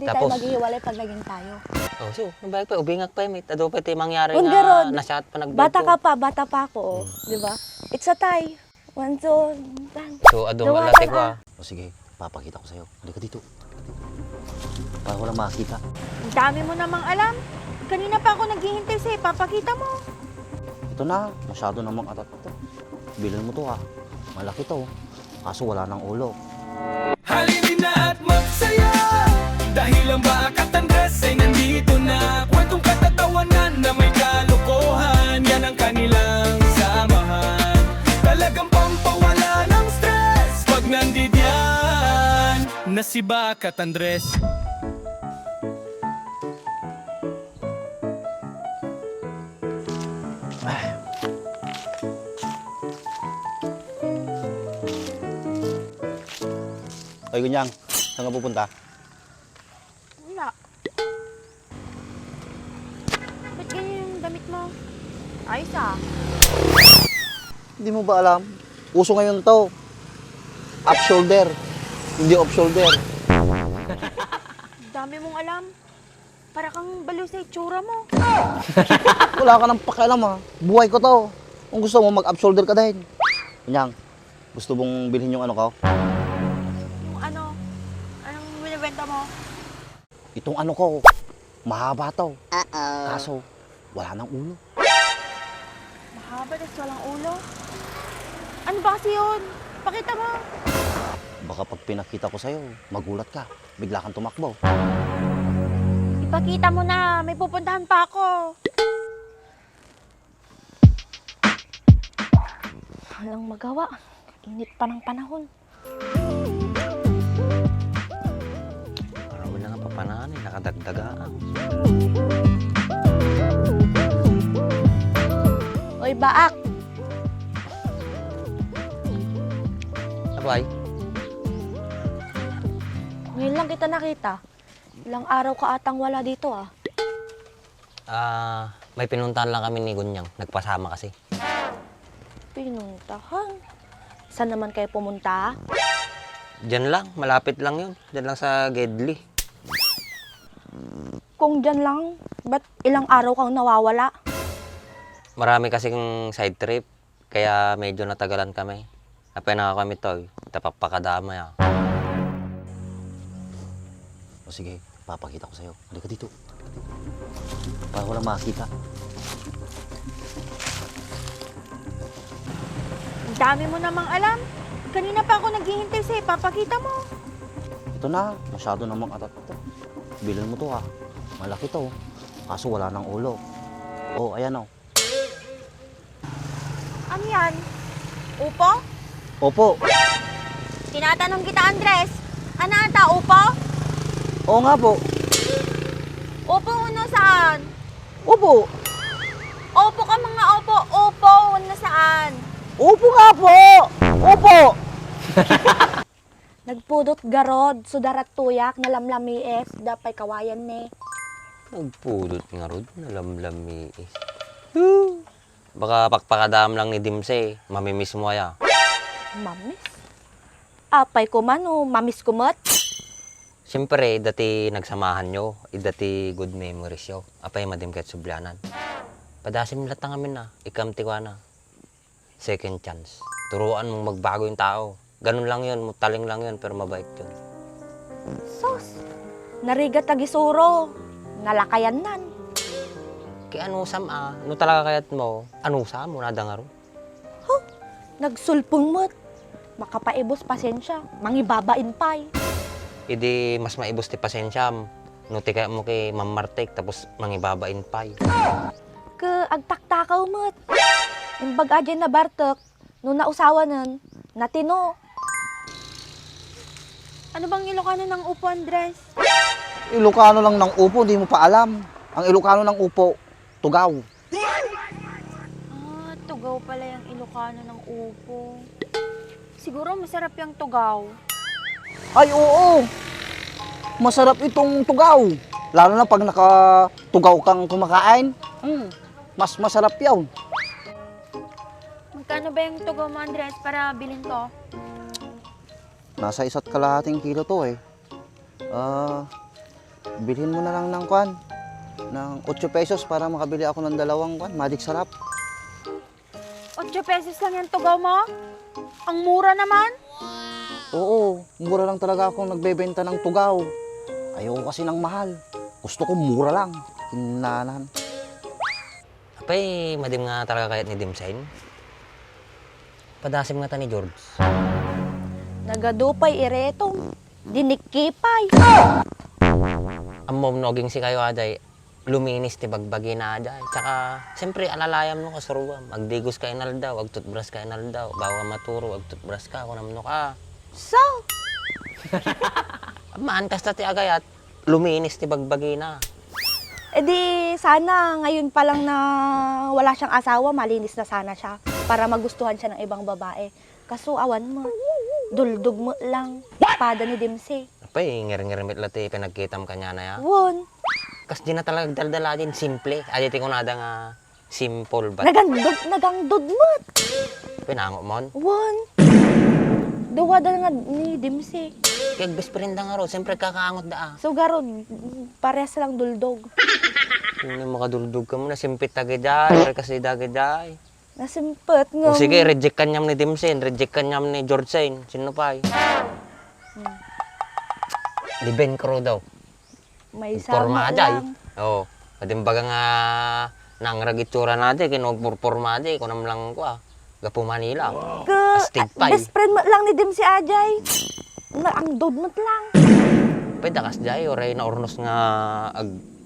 Hindi tayo maghihiwalay pag naging tayo. Oh, so, nabalik pa, ubingag pa yun. Ado pa ito mangyari Kung nga, garon, nasyat pa nagbago. bata ka pa ako, di ba? It's a tie. 1, 2, 3. So, adong alate ko ah. O sige, papakita ko sa'yo. Halika dito. Para walang makita. Ang dami mo namang alam. Kanina pa ako naghihintay sa'yo. Papakita mo. Ito na, masyado namang atat ito. Bilhin mo to ha. Malaki to. Kaso wala nang ulo. Halinin na at magsaya dahil ang Bakat Andres ay nandito na. Kwentong katatawanan na may kalokohan, yan ang kanilang samahan. Talagang pampawala ng stress pag nandidyan na si Bakat Andres. Ay, Gunyang, saan ka pupunta? Wala. Ba't ganyan yung damit mo? Ayos ah. Hindi mo ba alam? Uso ngayon to. Up shoulder. Hindi off shoulder. Ang dami mong alam. Para kang baliw sa itsura mo. Wala ka nang pakialam ha. Buhay ko to. Kung gusto mo, mag-up shoulder ka din. Gunyang, gusto mong bilhin yung ano ko? Yung ano? Anong binibenta mo? Itong ano ko, mahaba to. Kaso, wala nang ulo. Mahaba tas walang ulo. Ano ba kasi yun? Pakita mo. Baka pag pinakita ko sa'yo, magulat ka. Bigla kang tumakbo. Ipakita mo na. May pupuntahan pa ako. Walang magawa. Init pa ng panahon. Parang wala nga papanaan eh, nakadagdagaan. Oy, Baak! Abay, Ngayon lang kita nakita. Ilang araw ka atang wala dito ah. may pinuntahan lang kami ni Gunyang, nagpasama kasi. Pinuntahan? Saan naman kayo pumunta? Diyan lang, malapit lang yun. Diyan lang sa Gedli. Kung dyan lang, ba't ilang araw kang nawawala? Marami kasing side trip, kaya medyo natagalan kami. Napay na kami to, tapapakadamay ah. O sige, papakita ko sa'yo. Halika dito. Para walang makita. Ang dami mo namang alam. Kanina pa ako naghihintay sa'yo. Papakita mo. Ito na, masyado namang atat ito. Bilhin mo to ha. Malaki to. Kaso wala nang ulo. O, ayan o. Ano yan? Upo? Opo. Tinatanong kita, Andres. Ano ata, upo? Oo nga po. Upo uno saan? Opo. Opo ka mga opo. Upo uno saan? Opo nga po. Opo. Nagpudot garod, sudarat tuyak, nalamlamiis, dapay kawayan ni. Nagpudot nga rod, nalamlami eh. Baka pakpakadam lang ni Dimse, mamimiss mo kaya. Mamis? Apay ko man o mamis ko mat? Siyempre, dati nagsamahan nyo, dati good memories yo. Apay madim kahit sublanan. Padasim latang amin na, ikamti ko na. Second chance. Turuan mong magbago yung tao. Ganun lang yun, mutaling lang yun, pero mabait yun. Sos, narigat tagisuro, nalakayan nan. Kaya anusam ano talaga kayat mo, anusam mo, nadangaro. Nagsulpong mat. Makapaibos pasensya, mangibabain pay. Idi mas maibos ti pasensya, nuti kaya mo kay Ma'am Martek, tapos mangibabain pay. Agtaktakaw mat. Imbag adyan na bartek, no nausawa nan, natino. Ano bang Ilocano ng upo, Andres? Ilocano lang ng upo, hindi mo pa alam. Ang Ilocano ng upo, tugaw. Ah, tugaw pala yung Ilocano ng upo. Siguro masarap yung tugaw. Ay, oo. Masarap itong tugaw. Lalo na pag nakatugaw kang kumakain. Mas masarap yaw. Magkano ba yung tugaw mo, Andres, para bilhin ko? Nasa 1.5 kilo to eh. bilhin mo na lang ng kwan, ng 8 pesos para makabili ako ng dalawang kwan, magic sarap. 8 pesos lang yung tugaw mo? Ang mura naman. Oo, mura lang talaga akong nagbebenta ng tugaw. Ayoko kasi ng mahal. Gusto ko mura lang. Hinanan. Apay, madim nga talaga kayat ni Dimsain. Padasim nga ta ni George. Nagadupay iretong. Dinikipay. Ang momnoging si kayo aday, luminis ti bagbagi na aday. Tsaka, siyempre, alalayam no kasuruam. Magdigos ka inal daw, ag tutbras ka inal daw. Bawa maturo, ag tutbras ka, kung namno ka. So, Maantas ta ti agayat, luminis ti bagbagi na. edi sana ngayon pa lang na wala siyang asawa, malinis na sana siya para magustuhan siya ng ibang babae. Kaso awan mo, duldog mo lang, pada ni Dimse. Apay, ngir-ngirimit lati pinagkitam kanya na ya. Won, Kas di na talaga daldala din, simple. Ay, ti ko nada nga simple ba? nagangdod mo. Pinango mon. Won, duwa da nga ni Dimse. Kaya best friend nga ro, siyempre kakaangot da. So garon, parehas lang duldog. Hindi makaduldog ka muna, simpit tagaday, kasi dagaday. Nasimpet nga. O sige, reject ka niyam ni Dimsen, reject ka niyam ni George Sain. Sino pa eh? Liben Crow daw. May Porma sama aday. lang. Oo. Kadimbaga nga nangrag itsura natin, kinupurporma aday, kunam lang ko ah. Gapo Manila. Astig pa eh. Best friend mo lang ni Dimse Ajay. Ang dod mo lang. Pwede kas jay, oray na ornos nga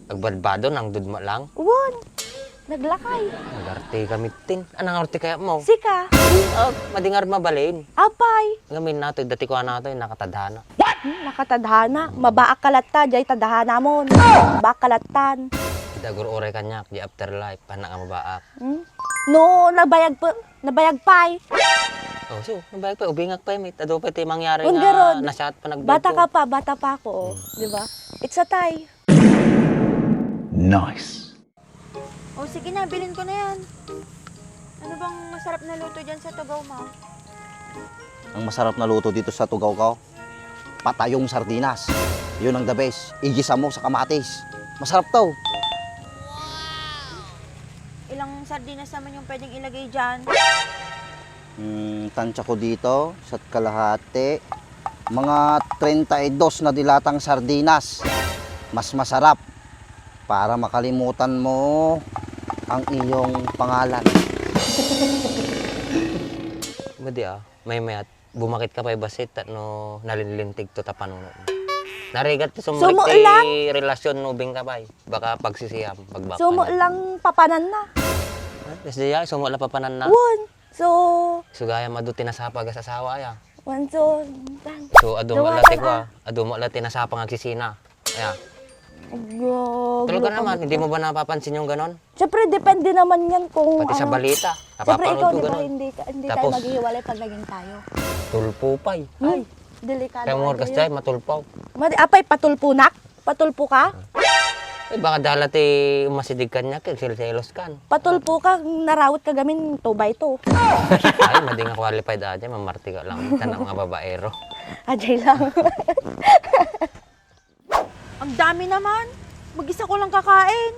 agbadbado nang dudma lang. Won, naglakay. Nagarte kami tin. Anong arte kaya mo? Sika, Madingar mabalin. apay. Ngamin nato, dati ko nato, nakatadhana. Nakatadhana. Mabaak kalatta, jay tadhana mo. Mabaak kalatan. Dagur oray kanyak, di afterlife, panak nga mabaak. No, nabayag pay. Oh, so, nabayag pa, ubingak pa, mate. Ado pa ito mangyari Kung nga, garon, nasyat pa nagbed Bata ko. ka pa, bata pa ako. Oh. Di ba? It's a tie. Nice. O sige na, bilhin ko na yan. Ano bang masarap na luto dyan sa tugaw mo? Ang masarap na luto dito sa tugaw ko, patayong sardinas. Yun ang the best. Igisa mo sa kamatis. Masarap to. Ilang sardinas naman yung pwedeng ilagay dyan? Tansya ko dito sa kalahati. Mga 32 na dilatang sardinas. Mas masarap para makalimutan mo ang iyong pangalan. Madi may mayat, bumakit ka pa basit at no, nalinlintig to tapanuno. Narigat ti Sumo sumulik lang. ti relasyon no bing kabay. Baka pagsisiyam, pagbaka. Sumo lang papanan na. Kasi ya, sumo la papanan na. Won. So, Sugaya maduti na sapag sa asawa ya. one, so, dan. So adumo Dawa lati ka, ko, adumo lati na sapang agsisina. Kaya, Go. talaga naman, hindi mo ba napapansin yung ganon? Siyempre, depende naman yan kung Pati sa ano. balita, Siyempre, ikaw, napapanood ko di ba, ganon. hindi Tapos, tayo maghihiwalay pag naging tayo. Tulpupay. Ay, delikado. Kaya mo ka orkas dyan. dyan, matulpaw. Apay, patulpunak? Patulpo ka? Eh baka dalati umasidig ka niya, silselos kan. Patulpo ka, narawit ka gamin 2x2. Ay, madi nga qualified aja, mamarti ka lang. Tanang mga babaero. Ajay lang. Ang dami naman. Mag-isa ko lang kakain.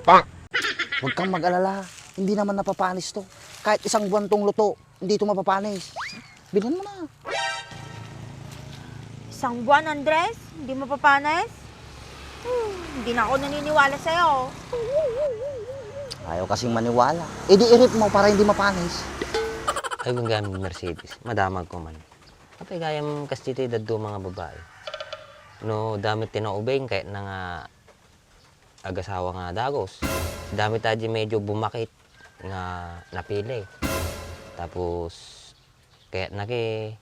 Huwag kang mag-alala. Hindi naman napapanis to. Kahit isang buwan tong luto, hindi to mapapanis. Bilhan mo na. Isang buwan, Andres? Hindi mapapanis? Hindi na ako naniniwala sa'yo. Ayaw kasing maniwala. E di irip mo para hindi mapanis. Ay, kung gamit Mercedes, madamag ko man. Kapag gayam kastiti daddo mga babae. No, damit tinaubeng kahit na nga agasawa nga dagos. Damit tayo medyo bumakit nga napili. Tapos, kahit naki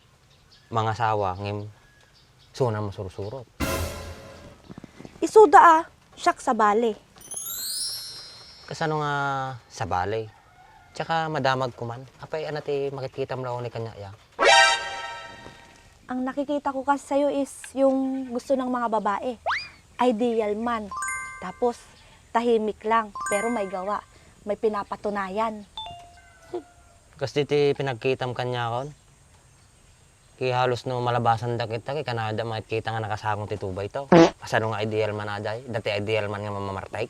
mga sawa ngim suna masursurot. Isuda siyak sa bale. Kasano nga sa balay. Tsaka madamag ko man. Apay anati makikita mo lang ni kanya ya. Ang nakikita ko kasi sa'yo is yung gusto ng mga babae. Ideal man. Tapos, tahimik lang, pero may gawa. May pinapatunayan. Kasi ti pinagkitam kanya kon. Kaya halos no malabasan da kita, kay Canada makikita nga nakasakong titubay to. Kasano nga ideal man aday, dati ideal man nga mamamartay.